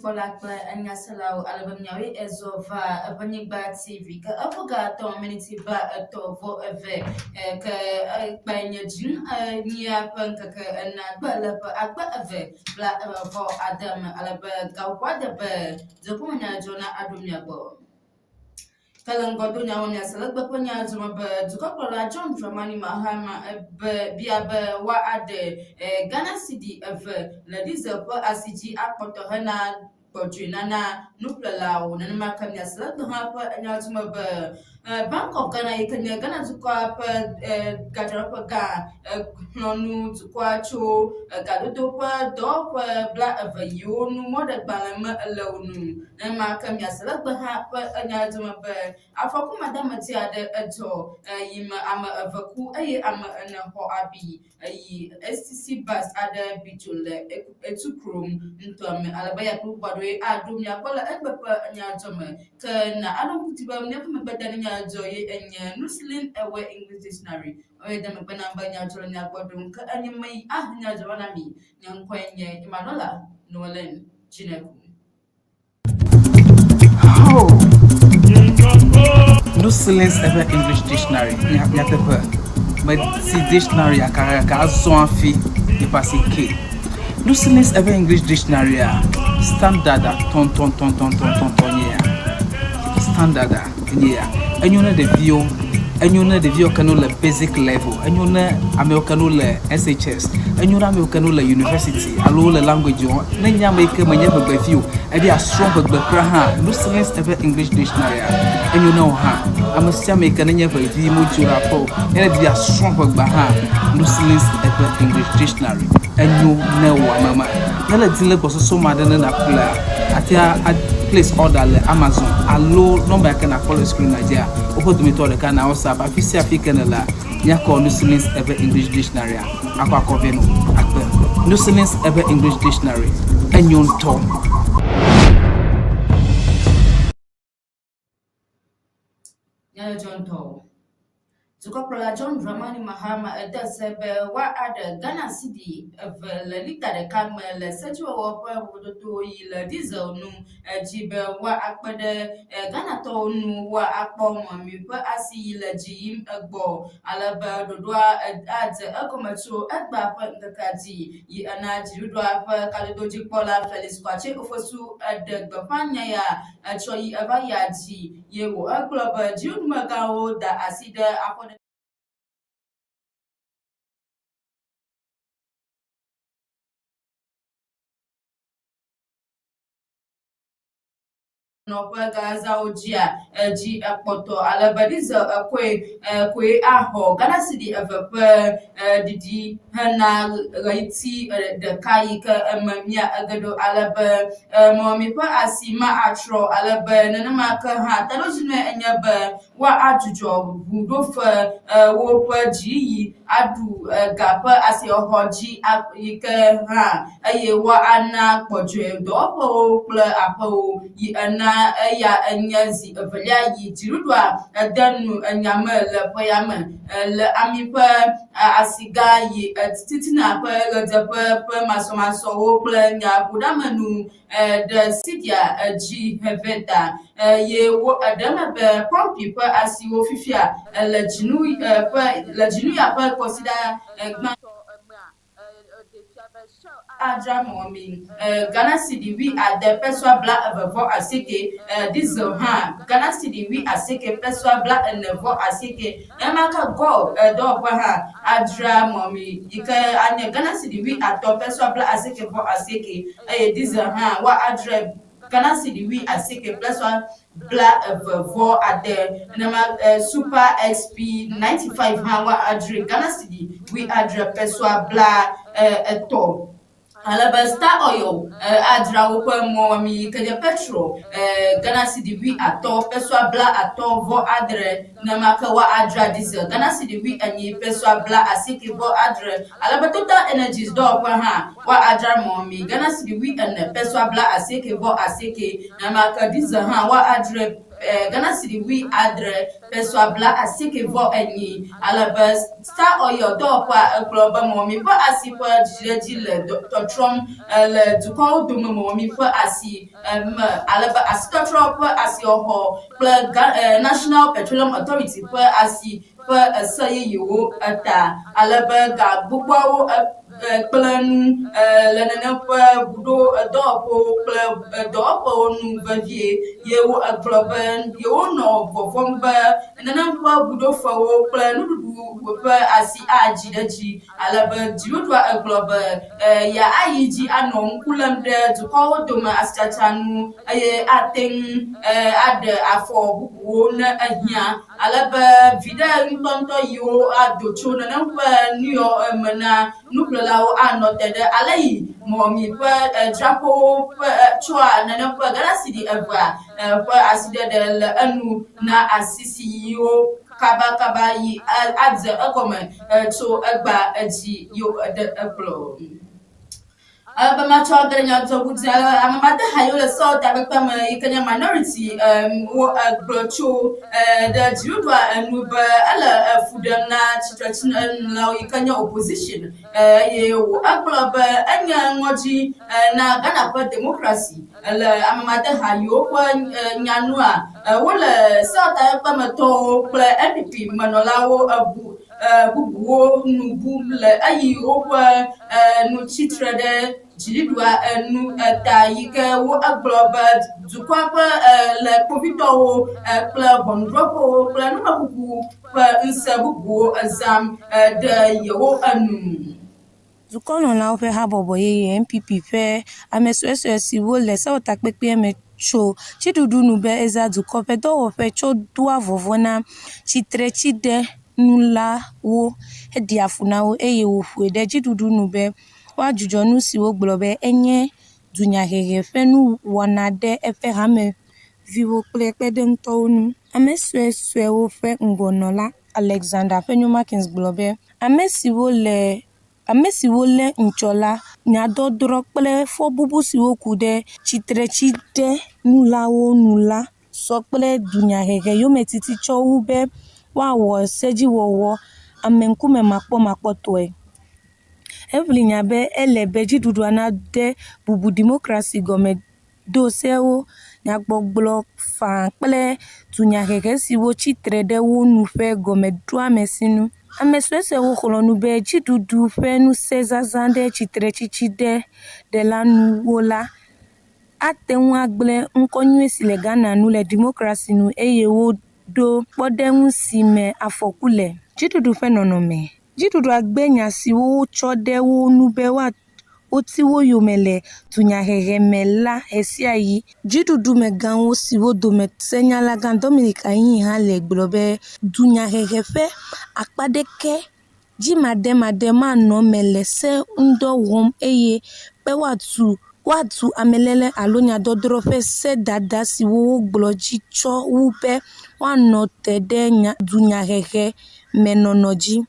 Enyakpɔla kple enyaselawo ale be miawoe ezɔ va eƒe nyigba TV ke eƒe ga etɔ̃ miniti ba etɔ̃ vɔ eve ke ekpae nye dzi nyia ƒe ŋkeke enea gbe le ƒe akpe eve bla eve vɔ ade me ale be gaƒoƒoa de be dukɔmenyadzɔna aɖo mia gbɔ. Ke le ŋgɔdonya me miase le egbe ƒe nya dome be dukɔkplɔla John Dramani Mahama be bia be woaɖe Ghana cedi eve le diesel ƒe asi dzi akpɔtɔ hena gbɔdzɔe nana nuƒlelawo. Nenema ke miase le egbe hã ƒe nya dome be Bank of Ghana yi ke nye Ghana dukɔa ƒe gadzraɖoƒe gã xlɔ̃ nu dukɔa tso gadodo ƒe dɔwɔƒe bla eve yiwo nu mɔɖegbalẽ me ele o nu. Nenema ke miase le egbe hã ƒe enya dome be afɔku madeamedzi aɖe edzɔ yi me ame eve ku eye ame ene xɔ abi eyi STC bus aɖe bi dzo le Etukrom nutoa me ale be ya kple bubu aɖewoe aɖo mia gbɔ le egbe ƒe nyadzɔ me. Ke na aɖo ŋku dzi be míaƒe megbedani nyadzɔ ye enye Nuslin Ewe English Dictionary. Woye de megbe nam be nyadzɔ le mia gbɔ ɖom ke enye meyi ahe nyadzɔ va na mi. Nye ŋkɔe nye Emmanuela Noelen Dzineku. Oh. Nuslins Ewe English Dictionary nyateƒe meti dictionary akakaka azɔ hafi yeƒe asi ke. Nuslins Ewe English Dictionary a standard a tɔntɔntɔntɔntɔntɔn nye ya. Standard a enye ya. Enyo ne ɖeviwo, enyo ne ɖeviwo ke ne wole basic level, enyo ne amewo ke ne wole SHS, enyo ne amewo ke ne wole university alo wole language wɔm. Ne nye ame yi ke menye ʋegbevi o, ebe yeasrɔ̃ ʋegbe kura hã, Nuslins Ewe English Dictionary enyo ne wò hã. Ame sia ame yi ke nenye ʋevi medzo ɖe aƒe o, ne edi be yeasrɔ̃ ʋegbea hã, Nuslins Ewe English Dictionary enyo ne wò ame ma. Ne le di le gbɔsɔsɔ me aɖe ne nàƒlea, àte ŋu a place order le Amazon alo nɔmba yi ke nàkpɔ le screen dzia, woƒe dometɔ ɖeka na WhatsApp. Afi sia afi ke nèlea, míakɔ Nuslins Ewe English Dictionary akɔ akɔ vɛ nɔ akpe. Nuslins Ewe English Dictionary enyo ŋutɔ. Nyadzɔdzɔ ŋutɔ. Dukɔkplɔla John Dramani Mahama ede se be woaɖe Ghana cedi eve le lita ɖeka me le sedziwɔwɔ ƒe vovototo yi le diesel nu dzi be woakpe ɖe Ghanatɔwo ŋu woakpɔ mɔmi ƒe asi yi le dzi yim egbɔ ale be ɖoɖoa adze egɔme tso egbea ƒe ŋkekea dzi yi ena dziɖuɖua ƒe kadododzikpɔla Felix Kwakye Ofosu eɖe gbeƒã nya ya etsɔ yi eva yia dzi ye wò egblɔ be dziɖuɖumegãwo da asi ɖe afɔɖeɖe nɔƒe gazãwo dzia edzi ekpɔtɔ ale be diesel koe koe axɔ Ghana cedi eve ƒe ɖiɖi hena ɣleti ɖeka yi ke eme mía ege ɖo ale be mɔmemi ƒe asi ma atrɔ ale be nenema ke hã taɖodzinue enye be woadzudzɔ ʋuɖofe woƒe dziyiyi aɖu ga ƒe asixɔxɔ dzi yi ke hã eye woana gbɔdzɔe dɔwɔƒewo kple aƒewo yi ena eya enye zi evelia yi dziɖuɖua ede nu enya me le ƒe ya me le ami ƒe asigã yi titina ƒe ɣedzeƒe ƒe masɔmasɔwo kple nyaƒoɖeamenu ɖe Siria dzi hevɛ ta eye wo eɖe eme be pɔmpi ƒe asiwo fifia le dzinu ƒe le dzinu ya ƒe kɔsiɖa gbãtɔ mea adzra mɔmi Ghana cedi wui ade pesewa bla eve vɔ asieke, diesel hã Ghana cedi wui asieke pesewa bla ene vɔ asieke. Nenema ke Gold dɔwɔƒe hã adzra mɔmi yi ke anye Ghana cedi wui atɔ̃ pesewa bla asieke vɔ asieke eye diesel hã woadzrae Ghana cedi wui asieke pesewa bla eve vɔ ade. Nenema Super XP 95 hã woadzrae Ghana cedi wuiadre pesewa bla etɔ̃. Ale be Star Oil adzra woƒe mɔmi yi ke nye petrol Ghana cedi wui atɔ̃ pesewa bla atɔ̃ vɔ adre. Nenema ke woadzra diesel Ghana cedi wui enyi pesewa bla asieke vɔ adre. Ale be Total Energies dɔwɔƒe hã woadzra mɔmi Ghana cedi wui ene pesewa bla asieke vɔ asieke. Nenema ke diesel hã woadzrae. Ghana cedi wuiadre pesewa blaasieke vɔ enyi. Ale be Star Oil dɔwɔƒea egblɔ be mɔmemi ƒe asi ƒe dzidziɖedzi le tɔtrɔm le dukɔwo dome mɔmemi ƒe asi me ale be asitɔtrɔ ƒe asixɔxɔ kple National Petroleum Authority ƒe asi ƒe ese yeyewo ta ale be ga gbogboawo kple nu le nenem ƒe ʋuɖo dɔwɔƒewo kple dɔwɔƒewo nu vevie ye wo egblɔ be yewonɔ vɔvɔm be nenem ƒe ʋuɖofewo kple nuɖuɖu ƒe asi adzi ɖe edzi ale be dziɖuɖua egblɔ be yeayi dzi anɔ ŋku lém ɖe dukɔwo dome asitsatsa nu eye ate ŋu aɖe afɔ bubuwo ne ehiã ale be viɖe ŋutɔŋutɔ yiwo ado tso nenem ƒe nuyɔ me na nuƒlelawo anɔ te ɖe ale yi mɔmi ƒe dzraƒewo ƒe tsoa nenem ƒe Ghana cedi evea ƒe asiɖeɖe le enu na asisi yiwo kabakaba yi adze egɔme tso egbea edzi yo ɖe egblɔ. Ale be matsɔ age ɖe nyadzɔdzɔŋuti ale ame madeha yiwo le Seoul takpekpe me yi ke nye minority wo egblɔ tso ɖe dziɖuɖua enu be ele fu ɖem na tsitretsinulawo yi ke nye opposition eye wo egblɔ be enye ŋɔdzi na Ghana ƒe democracy le ame madeha yiwo ƒe nya nua wole Seoul takpekpe me tɔwo kple NPP menɔlawo ebu bubuwo nu bum le eyi woƒe nu tsitre ɖe dziɖuɖua enu ta yi ke wo egblɔ be dukɔa ƒe le kpovitɔwo kple ʋɔnudrɔ̃ƒewo kple numekuku ƒe ŋusẽ bubuwo zãm ɖe yewo enu. Dukɔnɔlawo ƒe habɔbɔ yeye NPP ƒe ame suesue siwo le sewɔtakpekpea me tso dziɖuɖu nu be ezã dukɔ ƒe dɔwɔƒe tsɔ doa vɔvɔ̃ na tsitretsiɖeŋulawo heɖea fu na wo eye wòƒoe ɖe dziɖuɖu nu be woadzudzɔ nusi wogblɔ be enye dunyahehe ƒe nuwɔna ɖe eƒe hameviwo kple kpeɖeŋutɔwo ŋu. Ame suesuewo ƒe ŋgɔnɔla Alexander Afenyo-Markin gblɔ be ame siwo le ame siwo lé ŋutsɔ la, nyadɔdrɔ̃ kple fɔbubu siwo ku ɖe tsitretsiɖeŋulawo ŋu la sɔ kple dunyahehe yometiti tsɔ wu be woawɔ sedziwɔwɔ ameŋkumemakpɔmakpɔtɔe. Eʋli nya be ele be dziɖuɖua nade bubu dimokrasi gɔmeɖosewo, nyagbɔgblɔ faa kple dunyahehe siwo tsi tre ɖe wo nu ƒe gɔmeɖoamesi ŋu. Ame suesuewo xlɔ̃ nu be dziɖuɖu ƒe ŋusẽ zazã ɖe tsitretsiɖeŋulawo ŋu la ate ŋu agblẽ ŋkɔ nyui si le Ghana ŋu le dimokrasi nu eye woɖo kpɔɖeŋu si me afɔku le. Dziɖuɖu ƒe nɔnɔme. Dziɖuɖua gbe nya siwo wotsɔ ɖe wo ŋu be woti wo yome le dunyahehe me la ɣesiaɣi. Dziɖuɖumegãwo siwo dome senyalagã Dominic Ayine hã le gblɔ be dunyahehe ƒe akpa aɖeke dzimademade manɔ eme le se ŋudɔ wɔm eye be woatu ameléle alo nyadɔdrɔ̃ ƒe sedada siwo wogblɔ dzi tsɔ wu be woanɔ te ɖe dunyahehe me nɔnɔ dzi.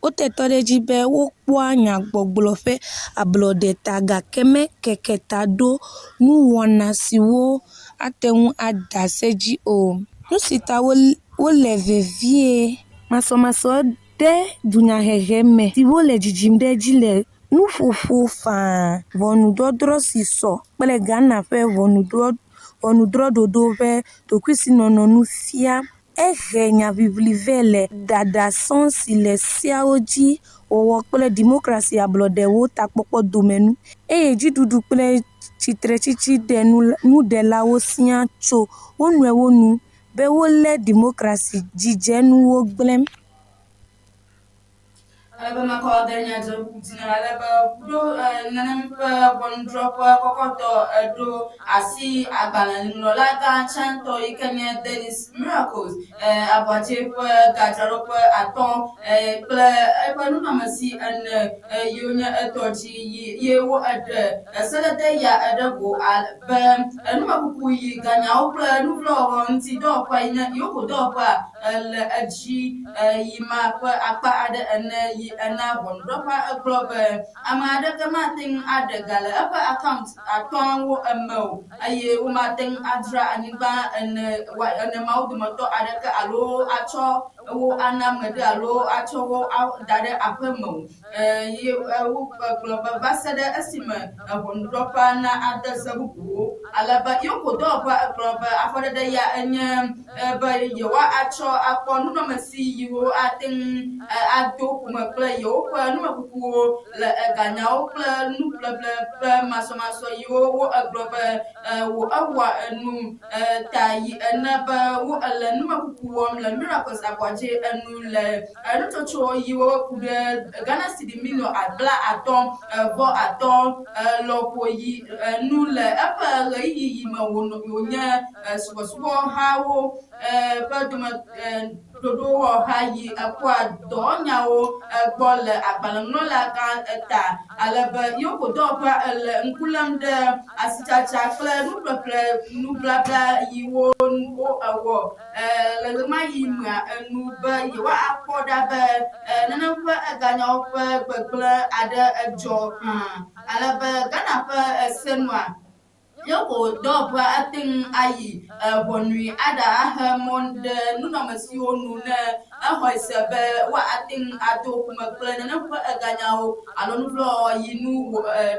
Wote tɔ ɖe edzi be wokpɔa nyagbɔgblɔ ƒe ablɔɖe ta gake mekeke ta ɖo nuwɔna siwo ate ŋu ada se dzi o. Nusita wole vevie. Masɔmasɔ ɖe dunyahehe me siwo le dzidzim ɖe edzi le nuƒoƒo faa, ʋɔnudɔdrɔ̃ si sɔ kple Ghana ƒe ʋɔnudrɔ̃ɖoɖo ƒe ɖokuisinɔnɔ nu fia. Ehe nyaʋiʋli vɛ le dadasɔ si le seawo dzi wɔwɔ kple dimokrasi ablɔɖewo takpɔkpɔ dome ŋu, eye dziɖuɖu kple tsitretsiɖeŋuɖelawo siaa tso wo nɔewo nu be wole dimokrasi dzidzenuwo gblẽm. Ale be mekɔ de nyadzɔŋuti ale be ɖo nenem ƒe ʋɔnudrɔ̃ƒe kɔkɔtɔ eɖo asi agbalẽŋlɔlagã tsãtɔ yi ke nye Dennis Miracles Aboakye ƒe gadzraɖoƒe atɔ̃ kple eƒe nunɔamesi ene yiwo nye etɔ dzi yi. ye wo eɖe sedede ya ɖe go be numekuku yi ganyawo kple nuvlowɔwɔ ŋuti dɔwɔƒea yi nye EOCO dɔwɔƒea le edzi yi ma ƒe akpa aɖe ene yi ena ʋɔnudrɔ̃ƒea egblɔ be ame aɖeke mate ŋu aɖe ga le eƒe akaunt atɔ̃awo eme o eye womate ŋu adzra anyigba ene ene mawo dometɔ aɖeke alo atsɔ wo ana ame ɖe alo atsɔ wo da ɖe aƒe me o. Ye wogblɔ be va se ɖe esime ʋɔnudrɔ̃ƒea na ade se bubuwo ale be Yoko dɔwɔƒea egblɔ be afɔɖeɖe ya enye be yewoatsɔ akpɔ nunɔamesi yiwo ate ŋu ado ƒome kple yewoƒe numekukuwo le eganyawo kple nuƒleƒle ƒe masɔmasɔ yiwo wo egblɔ be wo ewɔa enu ta yi ene be wo ele numekuku wɔm le Miracles Aboagye enu le Enutsotso yiwo ku ɖe Ghana cedi miliɔn 55 lɔƒo yi nu le eƒe ɣeyiɣi yi me wònye subɔsubɔhawo ƒe dome ɖoɖowɔha yi ekpɔa dɔwɔnyawo gbɔ le agbalẽŋlɔlagã ta ale be Yoko dɔwɔƒea le ŋku lém ɖe asitsatsa kple nuƒleƒle nublabla yiwo wowɔ Le ɣemaɣi mea, enu be yewoakpɔ ɖa be nenem ƒe eganyawo ƒe gbegblẽ aɖe edzɔ hã. Ale be Ghana ƒe se nua, Yoko dɔwɔƒea ate ŋu ayi ʋɔnui aɖa axe mɔ ɖe nunɔamesiwo nu ne exɔe se be woate ŋu ado ƒome kple nenem ƒe eganyawo alo nuvlowɔwɔ yi nu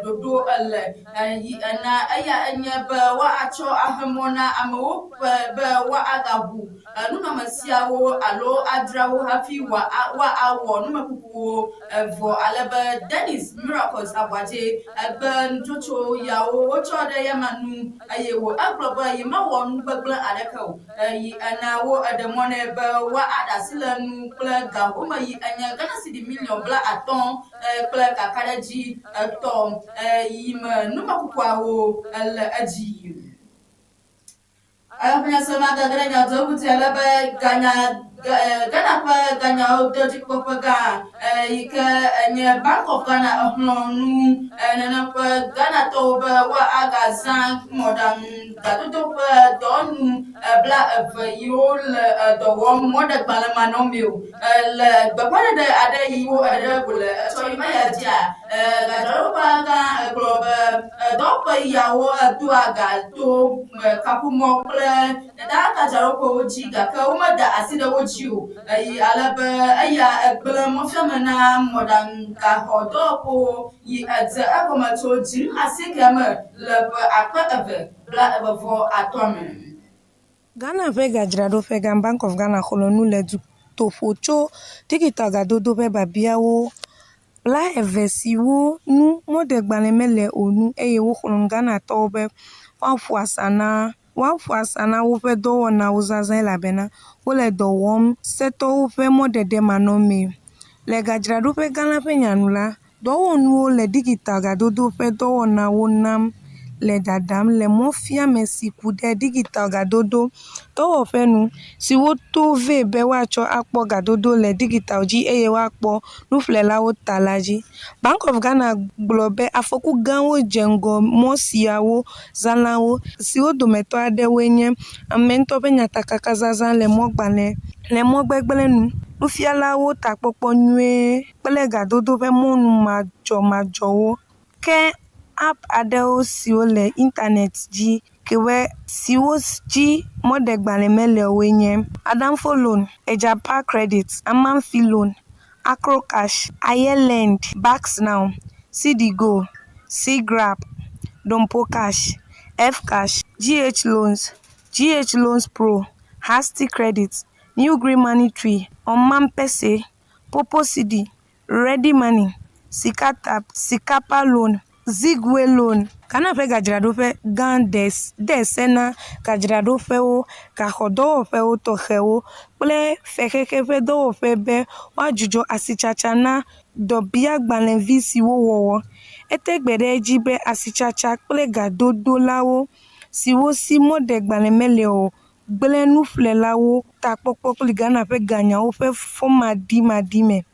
ɖoɖo le. Yi ena eya enye be woatsɔ axe mɔ na amewo ƒe be woagaʋu nunɔamesiawo alo adzra wo hafi woawɔ numekukuwo vɔ ale be Dennis Miracles Aboagye gbe nutsotso yawo wotsɔ ɖe yama nu eye wò egblɔ be yemewɔ nu gbegblẽ aɖeke o. Yi ena wo eɖe mɔ nɛ be woaɖe asi le enu kple ga home yi enye Ghana cedi miliɔn 50 kple kakaɖedzi tɔ yi me numekukuawo le edzi yim. Eƒe nyasemaga ge ɖe nyadzɔŋuti ale be ganya Ghana ƒe ganyawo dɔdzikpɔƒe gã yi ke nye Bank of Ghana exlɔ̃ nu nenem ƒe Ghanatɔwo be woagazã mɔɖaŋu gadodo ƒe dɔwɔnu 20 yiwo le dɔ wɔm mɔɖegbalẽ manɔmee o. Le gbeƒãɖeɖe aɖe yi wo eɖe go le etsɔ yi va yia dzia, gadzraɖoƒea gã gblɔ be dɔwɔƒe yawo doa ga to kaƒomɔ kple datadzraɖoƒewo dzi gake womeda asi ɖe wo dzi o eye ale be eya egblẽ mɔfiame na mɔɖaŋugaxɔ dɔwɔƒewo yi edze egɔme tso dzinu asiekea me le ƒe 2023 me. Ghana ƒe gadzraɖoƒegã Bank of Ghana xlɔ̃ nu le dutoƒo tso digital gadodo ƒe biabiawo 20 siwo ŋu mɔɖegbalẽ mele o ŋu eye woxlɔ̃ nu Ghanatɔwo be woaƒo asa na woaƒo asa na woƒe dɔwɔnawo zazã elabena wole dɔ wɔm setɔwo ƒe mɔɖeɖe manɔmee. Le gadzraɖoƒegã la ƒe nya nu la, Dɔwɔnuwo le digital gadodo ƒe dɔwɔnawo nam le dadam le mɔfiame si ku ɖe digital gadodo dɔwɔƒe nu si woto vɛ be woatsɔ akpɔ gadodo le digital dzi eye woakpɔ nuƒlelawo ta la dzi. Bank of Ghana gblɔ be afɔku gãwo dze ŋgɔ mɔ siawo zãlawo, siwo dometɔ aɖewoe nye ame ŋutɔ ƒe nyatakaka zazã le mɔgbalẽ le mɔ gbegblẽ nu, nufialawo takpɔkpɔ nyuie, kple gadodo ƒe mɔnu madzɔmadzɔwo. Ke app aɖewo siwo le internet dzi kewoe siwo dzi mɔɖegbalẽ mele o woe nye, Adamfo Loan, Ejapa Credit, Amanfi Loan, Acro Cash, Ayelend, Baxnow, Cidigo, Cgrab, Dompo Cash, Fcash, GH Loans, GH Loans Pro, Hasty Credit, New Green Money Tree, Omampese, Popo Cedi, Ready Money, Sika Tap, Sikapa Loan, Zigway Loan. Ghana ƒe gadzraɖoƒe gã de se na gadzraɖoƒewo, gaxɔdɔwɔƒewo tɔxɛwo kple fexexe ƒe dɔwɔƒe be woadzudzɔ asitsatsa na dɔbiagbalẽvi siwo wɔwɔ. Ete gbe ɖe edzi be asitsatsa kple gadodolawo siwo si mɔɖegbalẽ mele o gblẽ nuƒlelawo takpɔkpɔ kple Ghana ƒe ganyawo ƒe fɔmaɖimaɖi me.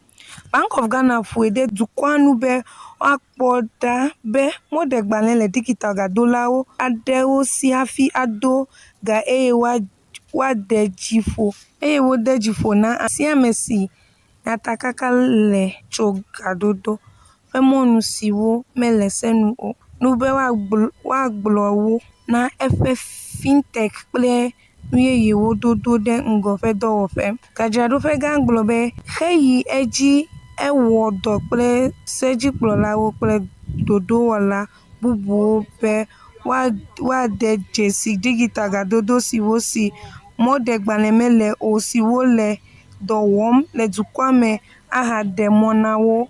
Bank of Ghana ƒoe ɖe dukɔa nu be woakpɔ ɖa be mɔɖegbalẽ le digitalgadolawo aɖewo si hafi ado ga eye woade dzi ƒo eye wode dzi ƒo na ame sia ame si nyatakaka le tso gadodo ƒe mɔnu siwo mele se nu o nu be woagblɔ wo na eƒe Fintech kple nu yeyewo dodo ɖe ŋgɔ ƒe dɔwɔƒe. Gadzraɖoƒegã gblɔ be xeyi edzi ewɔ dɔ kple sedzikpɔlawo kple ɖoɖowɔla bubuwo be woade dzesi digital gadodo siwo si mɔɖegbalẽ mele o siwo le dɔ wɔm le dukɔa me ahaɖe mɔ na wo.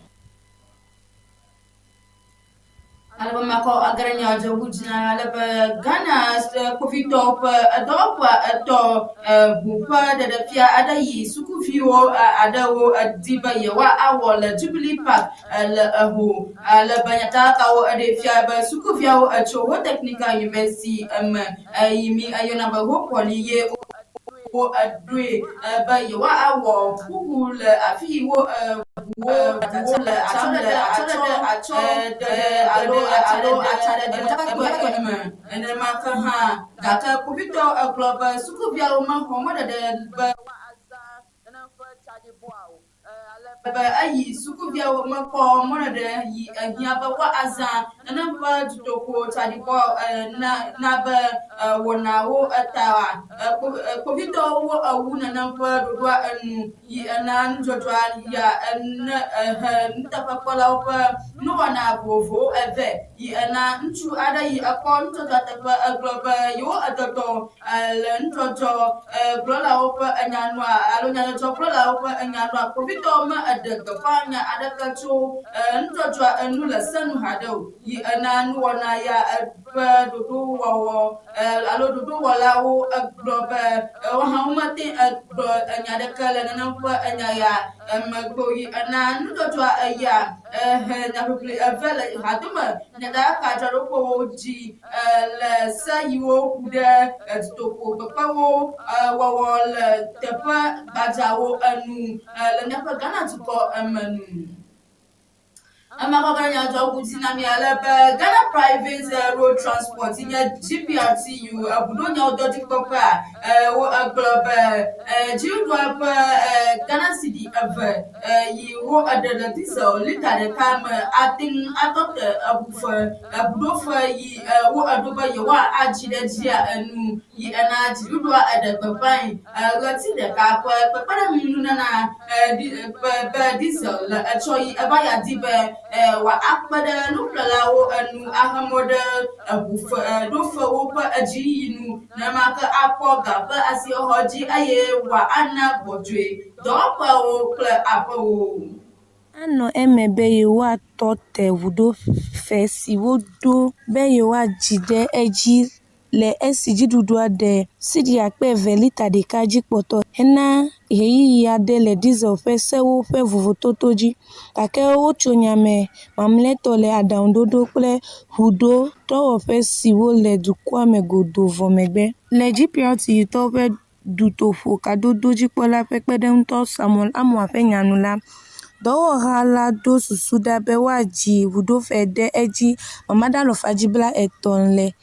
Ale be makɔ age ɖe nya dzeŋu dzi na ale be Ghana kpovitɔwo ƒe dɔwɔƒea etɔ ʋu ƒe ɖeɖefia aɖe yi sukuviwo aɖewo di be yewoawɔ le Jubilee Park le eho. Ale be nyatakakawo eɖee fia be sukuviawo etso Ho Technical University me yi mi eyɔna be Ho Poly ye woɖoe be yewoawɔ kuku le afi yi wo ʋuwo ʋuwo le atsɔ ɖe atsɔ ɖe atsɔ ɖe alo alo atsaɖeɖe modzakaɖeɖe me. Nenema ke hã gake kpovitɔ egblɔ be sukuviawo mexɔ mɔɖeɖe be woazã nenem ƒe tsaɖibɔa o. Ale be eyi sukuviawo mekpɔ mɔɖeɖe yi ehiã be woazã nenem ƒe dutoƒo tsaɖibɔ na na be wɔnawo eta kpovitɔwo ewu nenem ƒe ɖoɖoa enu yi ena nudzɔdzɔa ya ene ehe nuteƒekpɔlawo ƒe nuwɔna vovovowo eve yi ena ŋutsu aɖe yi ekpɔ nudzɔdzɔa teƒe egblɔ be yewo edɔdɔ Le nudzɔdzɔ gblɔlawo ƒe enya nua alo nyadzɔdzɔgblɔlawo ƒe enya nua, kpovitɔwo me eɖe gbeƒã nya aɖeke tso nudzɔdzɔa enu le se nu haɖe o. Yi ena nuwɔna ya ƒe ɖoɖowɔwɔ alo ɖoɖowɔlawo gblɔ be wohã womete gblɔ enya aɖeke le nenem ƒe enya ya megbe o. Yi ena nudzɔdzɔa eya he nyaʋiʋli eve le hadome nyatakakadzraɖoƒewo dzi. Le se yiwo ku ɖe dutoƒo kpekpewo wɔwɔ le teƒe gbadzawo enu le míaƒe Ghana dukɔ me nu. Ema kɔ ge nyadzɔŋu dzi na mi ale be Ghana Private Road Transport yi nye GPRTU eʋuɖonyawo dɔdzikpɔƒea wo egblɔ be dziɖuɖua ƒe Ghana cedi eve yi wo eɖe le diesel lita ɖeka me ate ŋu atɔ te eʋu fe Eʋuɖofe yi wo eɖo be yewoa adzi ɖe edzia enu yi ena dziɖuɖua eɖe gbeƒãe ɣleti ɖeka ƒe kpekpeɖeŋu nunana be be diesel le etsɔ yi eva ya di be wa akpe ɖe nuƒlelawo enu ahe mɔ ɖe eʋu fe ɖofewo ƒe edziyiyi nu nenema ke akpɔ ga ƒe asixɔxɔ dzi eye wa ana gbɔdzɔe dɔwɔƒewo kple aƒewo. Anɔ eme be yewoatɔ te ʋuɖofe si woɖo be yewoadzi ɖe edzi le esi dziɖuɖua ɖe sidi akpe eve lita ɖeka dzi kpɔtɔ hena ɣeyiɣi aɖe le diesel ƒe sewo ƒe vovototo dzi. Gake wotso nya me mamlɛtɔ le aɖaŋuɖoɖo kple ʋuɖodɔwɔƒe siwo le dukɔa me godoo vɔ megbe. Le GPRTU-tɔwo ƒe Dutoƒo kadododzikpɔla ƒe kpeɖeŋutɔ Samuel Amoah ƒe nya nu la, dɔwɔha la ɖo susu ɖa be woadzi ʋuɖofe ɖe edzi mamaɖealɔfadzi 30 le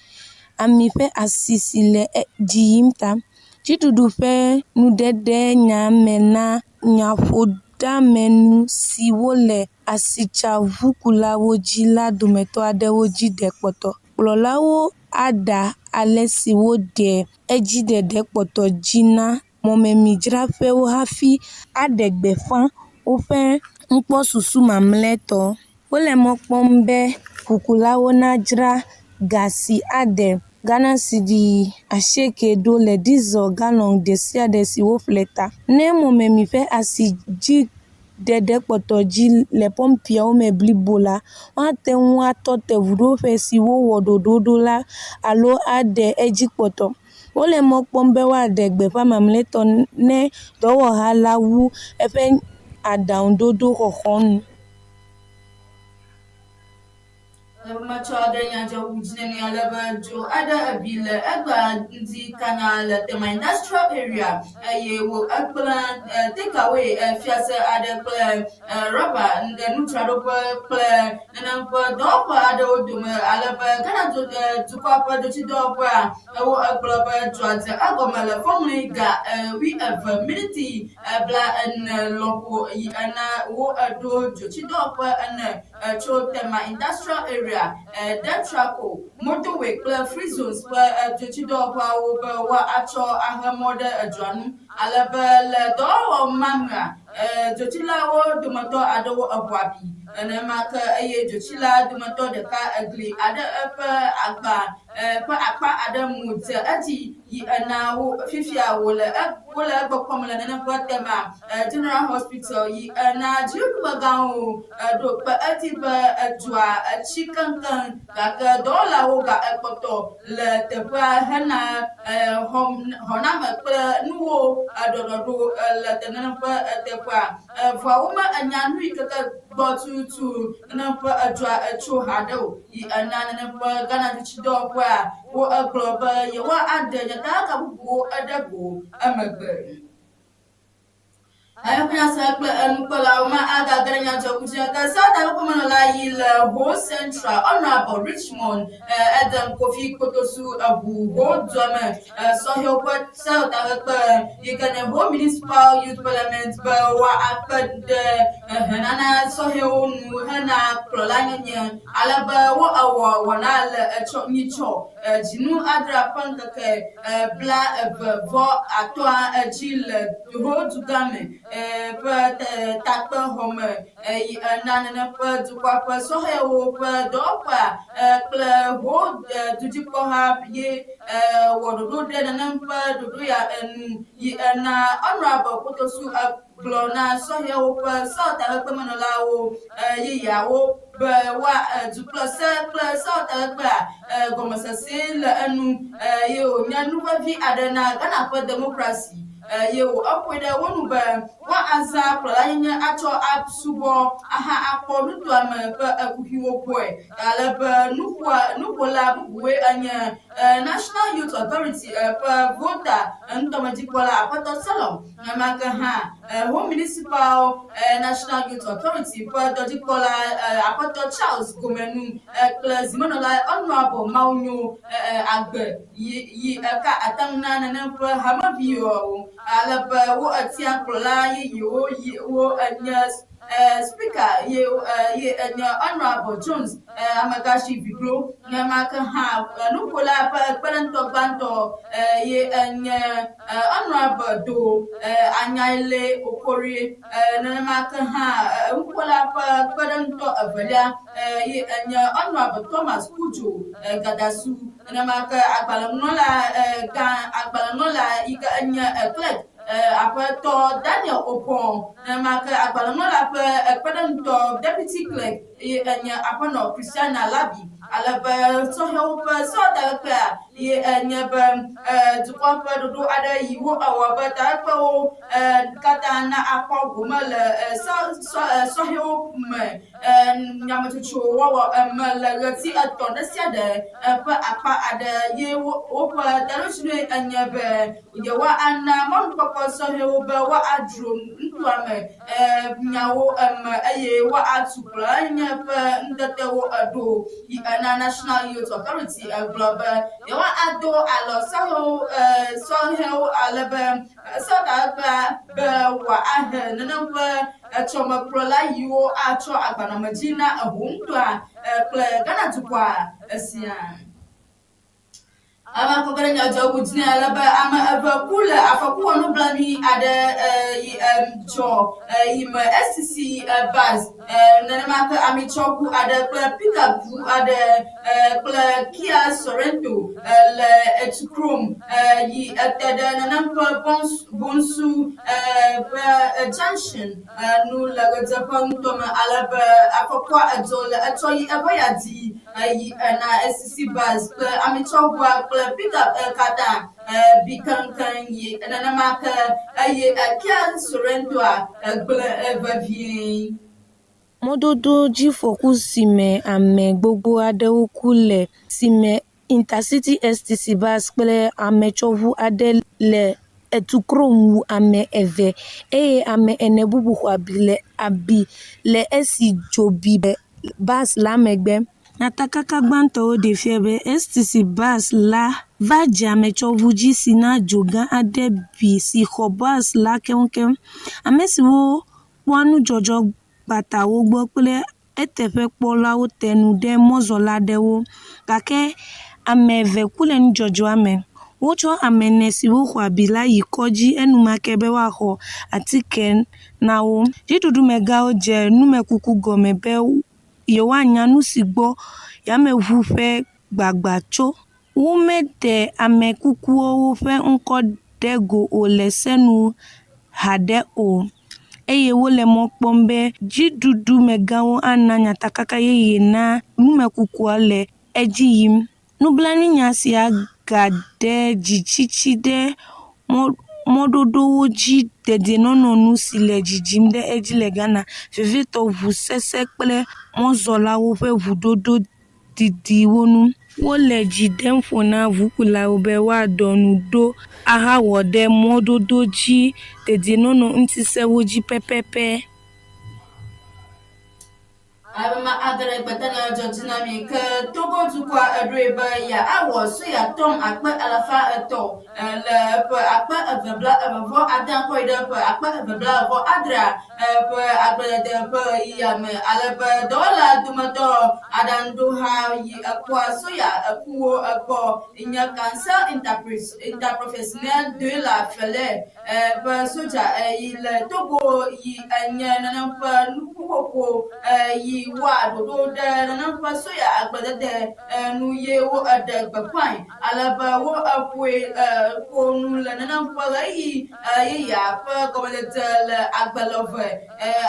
ami ƒe asi si le dzi yim ta. Dziɖuɖu ƒe nuɖeɖe nya me na nyaƒoɖeamenu siwo le asitsaʋukulawo dzi la dometɔ aɖewo dzi ɖe kpɔtɔ. Kplɔlawo aɖa alesi woɖe edziɖeɖe kpɔtɔ dzi na mɔmemidzraƒewo hafi aɖe gbeƒã woƒe nukpɔsusu mamlɛtɔ. Wole mɔ kpɔm be ʋukulawo nadzra ga si ade Ghana cedi asieke ɖo le diesel galɔn ɖesiaɖe si woƒle ta. Ne mɔmemi ƒe asi dzi ɖeɖe kpɔtɔ dzi le pɔmpiawo me blibo la, woate ŋu atɔ te ʋuɖoƒe si wowɔ ɖoɖo ɖo la alo aɖe edzi kpɔtɔ. Wole mɔ kpɔm be woaɖe gbeƒã mamlɛtɔ ne dɔwɔha la wu eƒe aɖaŋuɖoɖo xɔxɔ nu. Metsɔ ɖe nyadzɔŋu dzi nɛ ale be dzo aɖe ebi le egbea ŋdi kanya le Tema Industrial Area eye wo egblẽ takeaway fiase aɖe kple rɔba nudzraɖoƒe kple nenem ƒe dɔwɔƒe aɖewo dome ale be Ghana dukɔa ƒe dzotsidɔwɔƒea wo egblɔ be dzoa dze egɔme le fɔŋli ga wuieve miniti blaene lɔƒo yi ena wo eɖo dzotsidɔwɔƒe ene tso Tema Industrial Area, Detraco, Motorway kple Free Zones ƒe dzotsidɔwɔƒeawo be woatsɔ axe mɔ ɖe dzoa nu ale be le dɔwɔwɔ ma mea, dzotsilawo dometɔ aɖewo eʋu abi. Nenema ke eye dzotsila dometɔ ɖeka egli aɖe eƒe agba ƒe akpa aɖe mu dze edzi yi ena wo fifia wole wole egbɔ kpɔm le nenem ƒe Tema General Hospital yi ena dziɖuɖumegãwo ɖo kpe edzi be edzoa etsi keŋkeŋ gake dɔwɔlawo ga ekpɔtɔ le teƒea hena xɔname kple nuwo ɖɔɖɔɖo le nenem ƒe teƒea. Vɔa wome enya nu yi ke ke gbɔ tututu nenem ƒe edzoa etso haɖe o yi ena nenem ƒe Ghana dzitsidɔwɔƒea wo egblɔ be yewoa aɖe nyatakaka bubuwo ɖe go emegbe. Eƒe kple enukpɔlawo ma agage ɖe nyadzɔŋu dzi ke South Africa menɔla yi le Ho Central Honorable Richmond Edem Kofi Kotosu eʋu Ho dua me sɔhɛwo ƒe South Africa yi ke nye Ho Municipal Youth Parliament be woakpe ɖe hehenana sɔhɛwo nu hena kplɔlanyenye ale be wo ewɔ wɔna le etsɔ nyitsɔ dzinu adrea ƒe ŋkeke 25 dzi le Ho dugã me ƒe takpexɔ me yi ena nene ƒe dukɔa ƒe sɔhɛwo ƒe dɔwɔƒea kple Ho dudzikpɔha ye wɔ ɖoɖo ɖe nenem ƒe ɖoɖo ya enu yi ena Honorable Kotosu gblɔ na sɔhɛwo ƒe sɔtakpekpemenɔlawo yeyeawo be woa dukplɔse kple sɔtakpekpea gɔmesese le enu ye wònye nu vevi aɖe na Ghana ƒe demokrasi ye wò eƒoe ɖe wo nu be woazã kplɔlanyenye atsɔ asubɔ aha akpɔ nutoa me ƒe kuxiwo gbɔe ale be nuƒoa nuƒola bubuwoe enye National Youth Authority ƒe Volta nutɔmedzikpɔla Aƒetɔ Selom Nenema ke hã Ho Municipal National Youth Authority ƒe dɔdzikpɔla Aƒetɔ Charles Gomenu kple zimenɔla Honorable Mawunyo Agbe yi yi eka atam na nenem ƒe hameviwo ale be wo etia kplɔla yeyewo yi wo enye Speaker ye ye enye Honorable Jones Amegãshi Viglo. Nenema ke hã nuƒola ƒe kpeɖeŋutɔ gbãtɔ ye enye Honorable Do Anyaele Okorie. Nenema ke hã nuƒola ƒe kpeɖeŋutɔ evelia ye enye Honorable Thomas Kudjo Gadasu. Nenema ke agbalẽŋlɔla gã agbalẽŋlɔla yi ke enye clerk Aƒetɔ Daniel Opong. Nenema ke agbalẽŋlɔla ƒe kpeɖeŋutɔ deputy clerk ye enye Aƒenɔ Christiana Labi. Ale be sɔhɛwo ƒe sɔtakpekpea ye enye be dukɔ ƒe ɖoɖo aɖe yi wo ewɔ be takpekpewo katã na akpɔ gome le sɔhɛwo me nyametsotso wɔwɔ me le ɣleti etɔ̃ ɖe sia ɖe ƒe akpa aɖe ye woƒe taɖodzinue enye be yewoana mɔnukpɔkpɔ sɔhɛwo be woadzro nutoa me nyawo eme eye woatu kplɔlanyenye ƒe ŋutetewo ɖo. Yi ena National Youth Authority gblɔ be yewoado alɔ sɔhɛwo ale be sɔtakpekpea be wòahe nenem ƒe etsɔmekplɔla yiwo atsɔ agbanɔamedzi na eho ŋutɔa kple Ghana dukɔa siaa. Ame kɔkɔ ɖe nyadzɔŋu dzi ale be ame eve ku le afɔku wɔnublanui aɖe yi dzɔ yi me STC bus nenema ke amitsɔʋu aɖe kple pickup ʋu aɖe kple Kia Sorento le Etukrom yi ete ɖe nenem ƒe Bonsu ƒe junction nu le ɣedzeƒe nutome ale be afɔkua edzɔ le etsɔ yi eve yeadi Eyi ena STC bus kple amitsɔʋua kple pickup katã bi keŋkeŋ yi nenema ke eye Kia Sorento-a gblẽ vevie. Mɔdododzifɔku si me ame gbogbo aɖewo ku le si me Intercity STC bus kple ametsɔŋu aɖe le Etukrom wu ame eve eye ame ene bubu xɔ abi le abi le esi dzo bi le bus la megbe. Nyatakaka gbãtɔwo ɖee fia be STC bus la va dze ametsɔŋu dzi si na dzo gã aɖe bi si xɔ bus la keŋkeŋ. Ame siwo kpɔa nudzɔdzɔ kpatawo gbɔ kple eteƒekpɔlawo te nu ɖe mɔzɔla aɖewo gake ame eve ku le nudzɔdzɔa me. Wotsɔ ame ene siwo xɔ abi la yi kɔdzi enumake be woaxɔ atike na wo. Dziɖuɖumegãwo dze numekuku gɔme be yewoanya nu si gbɔ yameʋu ƒe gbagba tso. Womeɖe ame kukuwo ƒe ŋkɔ ɖe go o le se nu haɖe o eye wole mɔ kpɔm be dziɖuɖumegãwo ana nyatakaka yeye na numekukua le edzi yim. Nublanuinya sia gaɖe dzitsitsi ɖe mɔɖoɖowo dzi dedienɔnɔ nu si le dzidzim ɖe edzi le Ghana, vevietɔ ʋu sesẽ kple mɔzɔlawo ƒe ʋuɖoɖo didiwo ŋu. Wole dzi dem ƒo na ʋukulawo be woaɖɔ ŋu ɖo ahawɔ ɖe mɔdodo dzi dedienɔnɔ ŋuti sewo dzi pɛpɛpɛ. Ame adre gbetanya dzɔ dzi na mi ke Togo dukɔa eɖoe be yeawɔ soya tɔn 300,000 le ƒe 2024 kɔ yi ɖe ƒe 2026a ƒe agbledede ƒe ɣeyiɣia me ale be dɔwɔla dometɔ aɖaŋuɖoha yi ekpɔa soya ekuwo egbɔ nye Council Interprofessionnel de la Filière ƒe sodza yi le Togo yi enye nenem ƒe nuƒoƒo yi wɔa ɖoɖo ɖe nenem ƒe soya agbledede nu ye wo eɖe gbeƒãe ale be wo eƒoe ƒo nu le nenem ƒe ɣeyiɣi yeyea ƒe gɔmedzedze le agbelɔve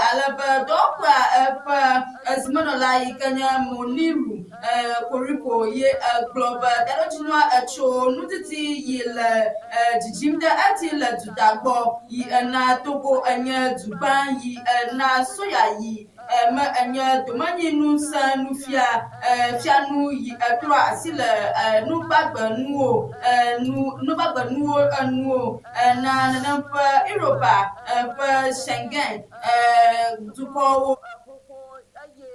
ale be dɔwɔƒea eƒe zimenɔla yi ke nye Moniru Koriko ye gblɔ be taɖodzinua etso nudidi yi le dzidzim ɖe edzi le duta gbɔ yi ena Togo enye dugbã yi ena soya yi me enye domenyiŋusẽ nufia fianu yi etrɔa asi le nugbagbenuwo nugbagbenuwo enuwo na nenem ƒe Europa ƒe Schengen dukɔwo xoxo eye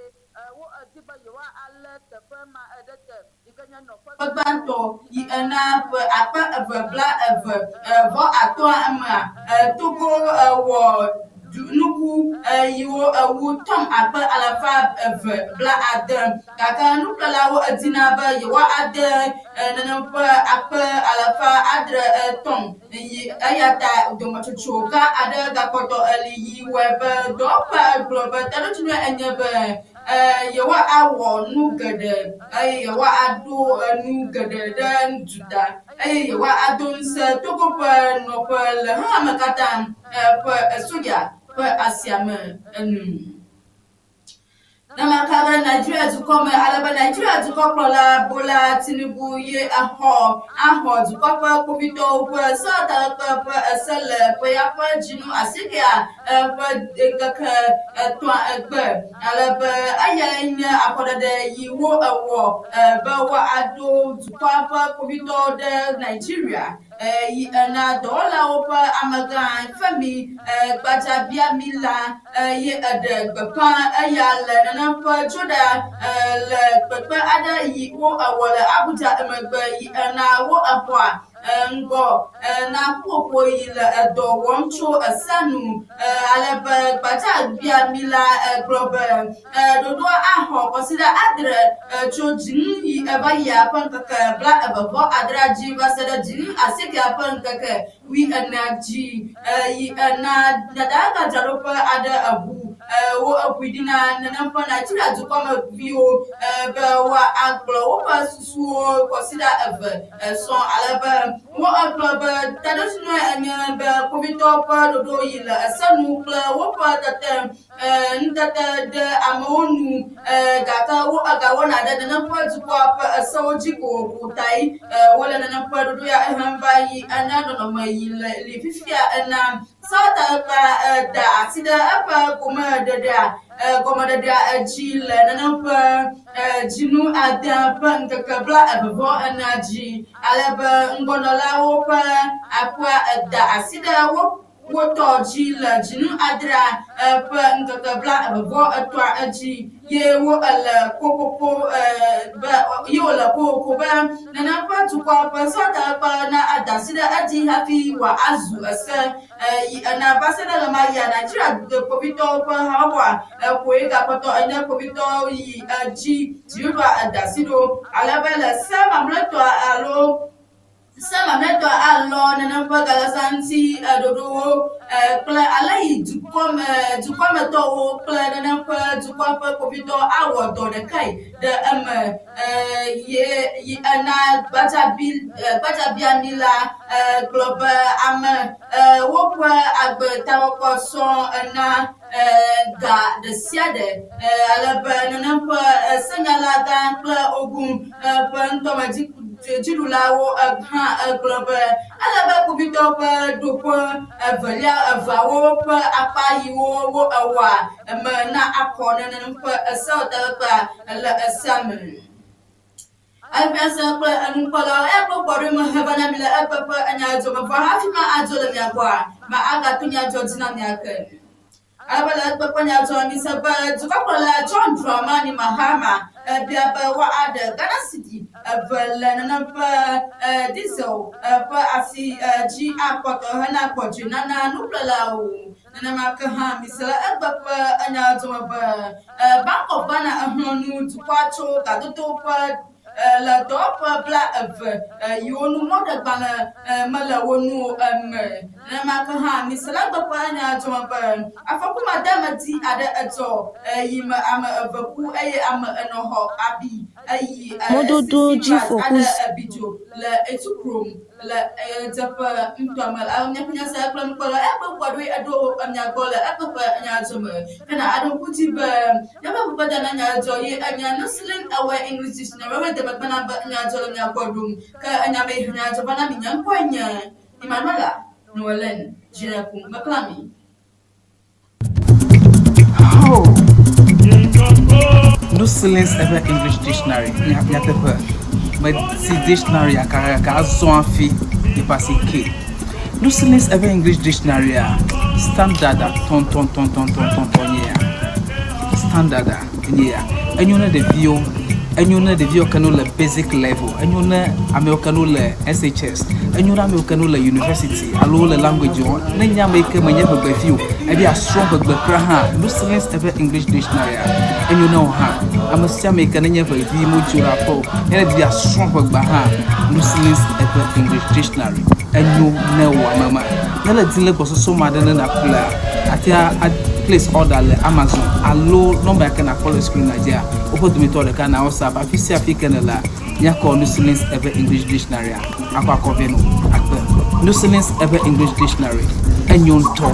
wo edi be yewoalé teƒe ma ɖe te yi ke nye nɔƒe gbãtɔ yi ena ƒe 2025 mea, Togo wɔ nuku yiwo wu tɔn 270,000 gake nuƒlelawo edina be yewoade nenem ƒe 600,000 tɔn yi eya ta dometsotso gã aɖe gakpɔtɔ eli yi wɔe be dɔwɔƒea gblɔ be taɖodzinue enye be yewoawɔ nu geɖe eye yewoaɖo nu geɖe ɖe duta eye yewoado ŋusẽ Togo ƒe nɔƒe le xexeame katã ƒe soja ƒe asia me enu. Nenema ke Nigeria dukɔ me ale be Nigeria dukɔkplɔla Bola Tinubu ye axɔ axɔ dukɔ ƒe kpovitɔwo ƒe seatakpekpe ƒe ese le ƒe ya ƒe dzinu asiekea ƒe ŋkeke etɔ̃a egbe ale be eyae nye afɔɖeɖe yi wo ewɔ be woaɖo dukɔa ƒe kpovitɔwo ɖe Nigeria. Yi ena dɔwɔlawo ƒe amegã Femi Gbajabiamila ye eɖe gbeƒã eya le nenem ƒe tsoɖa le kpekpe aɖe yi wo ewɔ le Abuja emegbe yi ena wo exɔa ŋgɔ na ƒuƒoƒo yi le edɔ wɔm tso esea nu ale be Gbajabiamila gblɔ be Ɖoɖoa axɔ kɔsiɖa adre tso dzinu yi eva yia ƒe ŋkeke bla eve vɔ adrea dzi va se ɖe dzinu asiekea ƒe ŋkeke wuienea dzi yi ena dadagbadzraɖoƒe aɖe eʋu wo eʋui ɖi na nenem ƒe Nigeria dukɔmeviwo be woagblɔ woƒe susuwo kɔsiɖa eve sɔŋ ale be wo egblɔ be taɖodzinue enye be kpovitɔwo ƒe ɖoɖo yi le ese nu kple woƒe tete nutete ɖe amewo nu gake wo egawɔna ɖe nenem ƒe dukɔa ƒe esewo dzi kokoko tae wole nenem ƒe ɖoɖo ya ehem va yi ena nɔnɔme yi le li fifia ena Sewɔtakpekpea da asi ɖe eƒe gomeɖeɖea gɔmeɖeɖea dzi le nenem ƒe dzinu ade ƒe ŋkeke blaeve vɔ enea dzi ale be ŋgɔnɔlawo ƒe aƒea da asi ɖe wo wo tɔ dzi le dzinu adrea ƒe ŋkeke blaeve vɔ etɔ̃a dzi ye wo ele kokoko be ye wole kokoko be nenem ƒe dukɔa ƒe sewɔtakpekpe na ada asi ɖe edzi hafi wòazu ese yi ena va se ɖe ɣemaɣia Nigeria kpovitɔwo ƒe habɔbɔa koe gakpɔtɔ enye kpovitɔwo yi edzi dziɖuɖua eda asi ɖo ale be le se mamlɛtɔa alo Se mamlɛtɔ alɔ nenem ƒe galasa ŋuti ɖoɖowo kple ale yi dukɔme dukɔmetɔwo kple nenem ƒe dukɔa ƒe kpovitɔ awɔ dɔ ɖekae ɖe eme ye yi ena gbadzabi gbadzabiami la gblɔ be ame woƒe agbe takpɔkpɔ sɔ ena ga ɖe sia ɖe ale be nenem ƒe senyala gã kple Ogun ƒe ŋutɔme dziɖulawo hã gblɔ be ele be kpovitɔ ƒe ɖoƒe evelia eveawo ƒe akpa yiwo wo ewɔa me na akɔ nenem ƒe sewɔtakpekpea le esea me. Eƒe kple enukpɔlawo eya kple kpɔɖeŋu me heva na mi le eƒe ƒe enya dzɔ me vɔ hafi ma adzo le mia gbɔa, ma agato nya dzɔ dzi na mia ke. Ale le eƒe ƒe nya dzɔ mi se be dukɔkplɔla John Dramani Mahama ebia be woaɖe Ghana cedi eve le nenem ƒe diesel ƒe asi dzi akpɔtɔ hena gbɔdzɔenana nuƒlelawo. Nenema ke hã mise le egbe ƒe enya dzɔ me be Bank of Ghana exlɔ̃ nu dukɔa tso gadodo ƒe le dɔwɔƒe 20 yiwo nu mɔɖegbalẽ mele wo ŋu o me. Nenema ke hã mise le egbe ƒe enya dzɔ me be afɔku madeamedzi aɖe edzɔ yi me ame eve ku eye ame ene xɔ abi eyi Mɔdodo SCC dzi bus fɔku aɖe bi dzo le Etukrom le ɣedzeƒe ŋutɔa me. Alo míaƒe nyasela kple nukpɔla eya kple ŋkɔ ɖoe eɖo mia gbɔ le eƒe ƒe nyadzɔ me. Ke na aɖo ŋku dzi be míaƒe ʋuƒe na nyadzɔ ye enya Nusilen Ewe English Dictionary wewe de megbe na be nyadzɔ le mia gbɔ ɖom. Ke enya me yi nyadzɔ va na mi nye ŋkɔe nye Emmanuela Noelen Dzineku Meklami. Oh. Nusilen's Ewe English Dictionary nyateƒe meti dictionary kakaka azɔ hafi yeƒe asi ke. Nusilen's Ewe English Dictionary a standard tɔntɔntɔntɔntɔntɔntɔ nye ya. Standard nye ya. Enyo ne ɖeviwo, enyo ne ɖeviwo ke no le basic level, enyo ne amewo ke no le SHS, enyo ne amewo ke no le university alo le language wo. Ne nye ame yi ke menye ʋegbevi o, ebi asrɔ̃ ʋegbe kura hã, Nusilen's Ewe English Dictionary a enyo ne wò hã. Ame sia ame yi ke nenye ʋevi modzo le aƒe o, ne ɖevi asrɔ̃ ʋegbea hã, Nusilen's Ewe English Dictionary enyo ne wò ame ma. Ne le di le gbɔsɔsɔ ma ɖe ne nàƒlea, atea a place order le Amazon alo nɔmba yi ke nàkpɔ le screen dzia, woƒe dometɔ ɖeka na WhatsApp afi sia afi ke nèlea, míakɔ Nusilen's Ewe English Dictionary a akɔ akɔ vɛ nɔ akpe. Nusilen's Ewe English Dictionary enyo ŋutɔ.